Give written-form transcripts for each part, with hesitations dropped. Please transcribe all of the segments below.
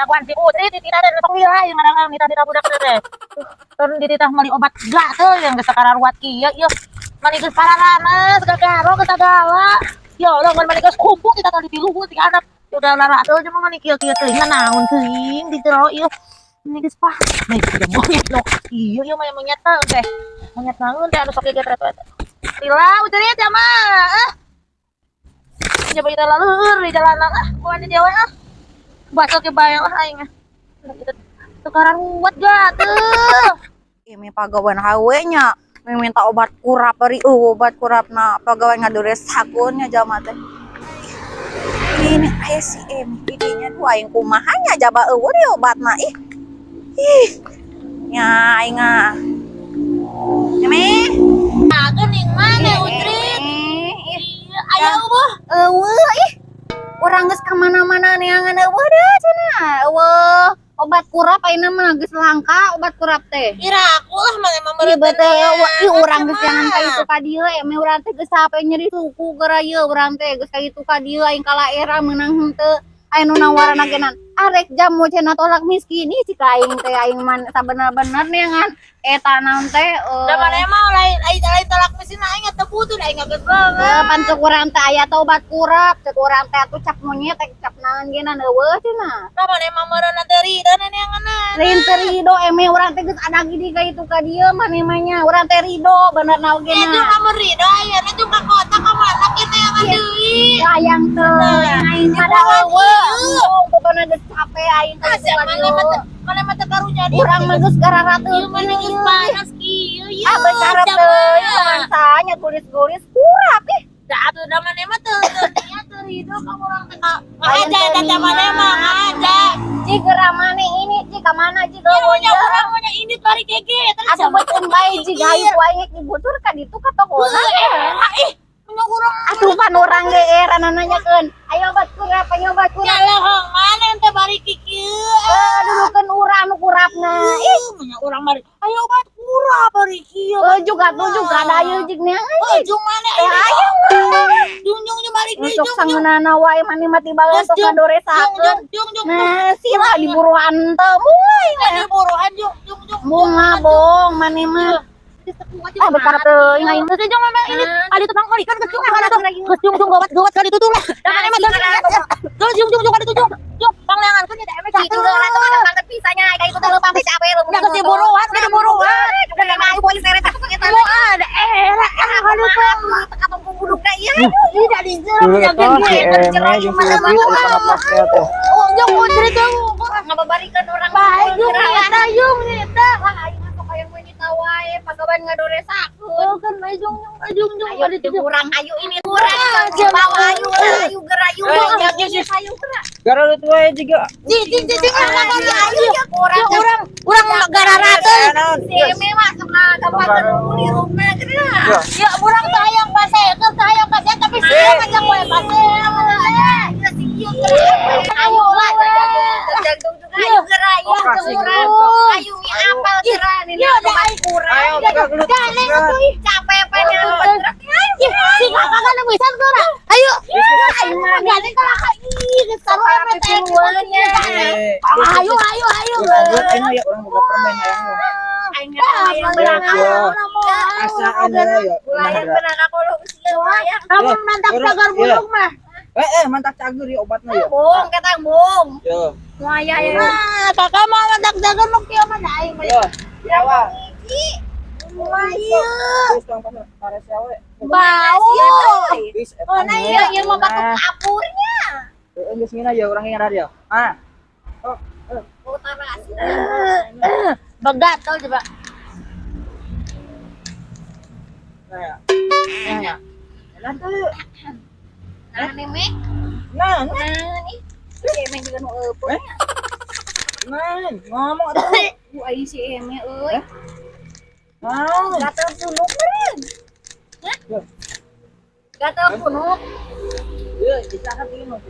Ngadaguan si Utri dititah teh sok lila yang ngadang nitah-nitah budak teh. Turun dititah meuli obat gatel yang geus sakararuat kieu ieu. Mani geus pararanas gagaro geus sagala. Ya Allah, mun mani geus kumpul kita tadi di luhur ti anak. Udah laratul cuma mani kieu-kieu teuing naon teuing di jero ieu. Ini geus pah. Nih, ada monyet loh. Iya, iya mah monyet teh. Monyet naon teh anu sok geget eta. Lila, Utri ya mah. Ah. Coba kita lalur di jalanan ah, bukan di dewe ah. Baca ke bayang lah aing ah. Tukaran ruwet gatel. Ini pagawean hawe nya minta obat kurap bari obat kurap na pagawean ngadoresakeun nya jalma teh. Ini aya si Emi di dinya tuh aing kumaha nya jaba eueuh di obatna ih. Ih. Nya aing ah. Emi. Geuning mana Utri? Ih, Iya, aya eueuh. Eueuh ih. Urang geus ka mana-mana neangan eueuh dah cenah. Eueuh obat kurap ayeuna mah geus langka obat kurap teh. Kira aku lah mana mah Ih betul, ih urang geus jangan ka itu ka dieu, eme urang teh geus sampe nyeri suku geura ieu urang teh geus ka itu ka dieu aing kala era meunang henteu. Aya nu nawaran genan, arek jamu cenah tolak miskin ih cik aing teh aing mah sabener-bener neangan eta naon teh Da mana mah lain lain lain tolak mesin aing teu butuh aing geus banget. Pan cek urang teh aya teh obat kurap, cek urang teh atuh cap monyet teh cap naon genan eueuh cenah. Da mana mah meureun teu rido neangan. Lain teu rido eme urang teh geus ada gidi ka itu ka dieu maneh mah nya urang teh rido bener na oge Itu na. kamu rido ayeuna juga ka kota ka mana kita neangan deui. Hayang teu aing mah da eueuh. Embung pokona geus capek aing ka Ah, itu ka mana dieu. mah mana mah teu karunya dia. Urang mah geus gararateun Ieu mana geus panas kieu ieu. Ah becarep teuing samansanya gulis-gulis kurap ih. Da atuh da mana mah teu teu niat teu rido ka urang teh ngahaja eta teh mana mah ngahaja. Ci geura maneh ini ci ka mana ci Ieu eueuh nya urang mah nya ini bari gege Atuh beuteung bae ji hayu ku aing dibutur ka ditu ka tokona. Ih, nya urang Atuh pan urang ge era nanyakeun. Ayo obat kurap, ayo obat kurap. nya lohong mana teh bari kikieu. Eh dudukeun urang nu kurapna. Ih, Ih, nya urang bari ayo obat kurap bari kieu. Juga tuh juga ada ieu jig neangan. Oh, jung mana Eh ayo. Jung jung jung balik deui Sok jung jung. sangeunana wae mani mah tiba sok Jung, ngadoresakeun. Jung jung jung. Nah, sila diburuan teu mulai Jung diburuan jung jung jung. Bunga bong mani mah. Ah becarep teuing aing. Terus jung memang ini kali itu bang kan kecung kan itu. Kecung jung gawat gawat kali itu tuh lah. Dan mana mah jung jung jung jung kali itu jung. Jung pangleangan kan ya eme Itu geura tuh ada banget pisanya kayak itu teh leumpang teh capek lu. Udah geus diburuan, udah diburuan. Udah mah aing boleh seret atuh eta. Mau ada era era kali itu. Teka tunggu budukna ieu. Tidak di jero Dulu eta si Eme jeung si Udit eta ngapaskeun teh. Oh, jung putri tuh. Ngababarikeun urang Baik jung eta jung eta. Lah aing mah sok hayang menyita wae pagawean ngadoresakeun. Oh kan ayo jung jung jung jung Ayo kali itu. urang ayo ini urang bawa ayo ayo geura ayo ayo geura. Gara lu wae jiga. Ji ji ji ji Ayo ya urang urang urang gararateun. Naon? Si Eme mah sok ngagambarkeun di rumah geura. Ya urang teh hayang pasekeun teh hayang pasea tapi sia macam we pasea. Ayo lah jantung juga ayo geura ayo Kasih urang. geura. Ayo mi apal geura nih Iya, obat kurang. Ayo gelut. Capek pengen obat kurang. Si kakak kan bisa geura. Ayo. Ayo mah gandeng ka ih geus sarua eme teh. Ayo ayo ayo. Geus aing mah ya urang boga permen hayang mah. Aing hayang beunang. Asaan ya. Ulah beunang aku lu usia hayang. Kamu mantap cagar bulung mah. Eh mantap cager ya obatna ya. Bung, ketang bung. Yo. Muaya ya. Nah, kakak mah mantap cagar nu kieu mah da aing mah. Yo. Yawa. Iya. Terus tong pares we. Bau. Geus eta. Oh, nah Iya, iya mau batuk kapurnya. Heeh geus ngina ya urang ngarah ya. Ah. Oh, Utara asli. Begatel coba. Nah ya. Nah ya. Nah tuh. Nah, neme. Nah, nah. Nah, nih. Si Eme juga nu eueuh. Eh? Nah, ngomong atuh. Bu aing si Eme euy. Nah. Gatel punuk meureun. Hah? Gatel punuk. Ieu isahan ieu mah.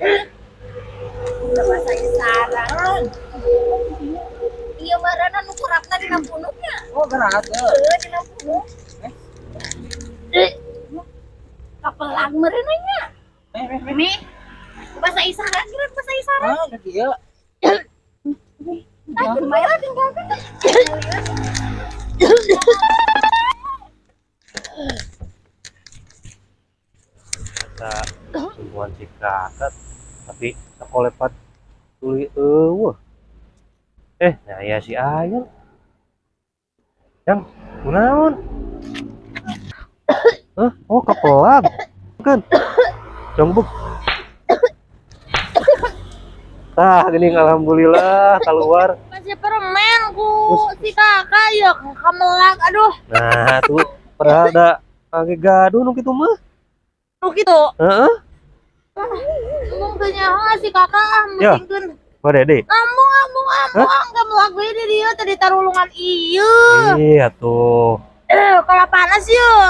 Udah bahasa isyarat. Iya marana nu kurapna dina punuknya. Oh, gerak tuh. Heuh dina punuk. Eh. Kapelang meureun nya. Eh, eh, eh. Eme. Bahasa isyarat geura bahasa isyarat. Ah, kieu. Ah, kumaha lah tinggalkeun. Eta sungguhan si kakak, tapi sakolepat tuluy euweuh. Eh, nah ya si Ayan. Yang kunaon? Hah? Oh, kepelang. Kan. Congbuk. Tah, gini alhamdulillah keluar. Masih permen ku si kakak ya kamelak, aduh. Nah, tuh padahal da kage gaduh nu kitu mah. Nu kitu. Heeh. Embung teu nyaho si kakak ah Ya. musingkeun. Bade deui. Ambung ambung ambung kamelak we di dieu tadi tarulungan ieu. Iya tuh. Eh, kalau panas yeuh.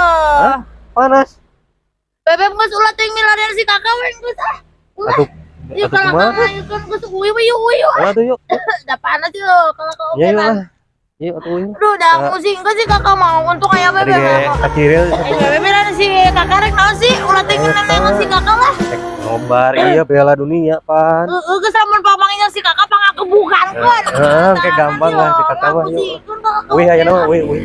Hah? Panas. Bebeb geus ulah teuing milarian si kakak we geus ah. Ulah. Atuh Yuk atuh kalau kumaha? kakak yuk kan geus uyu uyu uyu. Ulah tuh yuk. Udah panas yuk kalau kau Ya yuk oke lah. Yuk atuh yuk. Aduh, udah pusing ke sih kakak mau untung aya Tadi bebeb. ge kaciril. Eh, bebeb si kakak rek naon sih? Ulah teuing nenengan si kakak lah. Rek nobar iya Piala Dunia pan. Heeh, geus lamun papanggih si kakak pangagebukan kan. Heeh, kayak gampang lah si kakak mah yuk. Wih, ayo nama, wih, wih.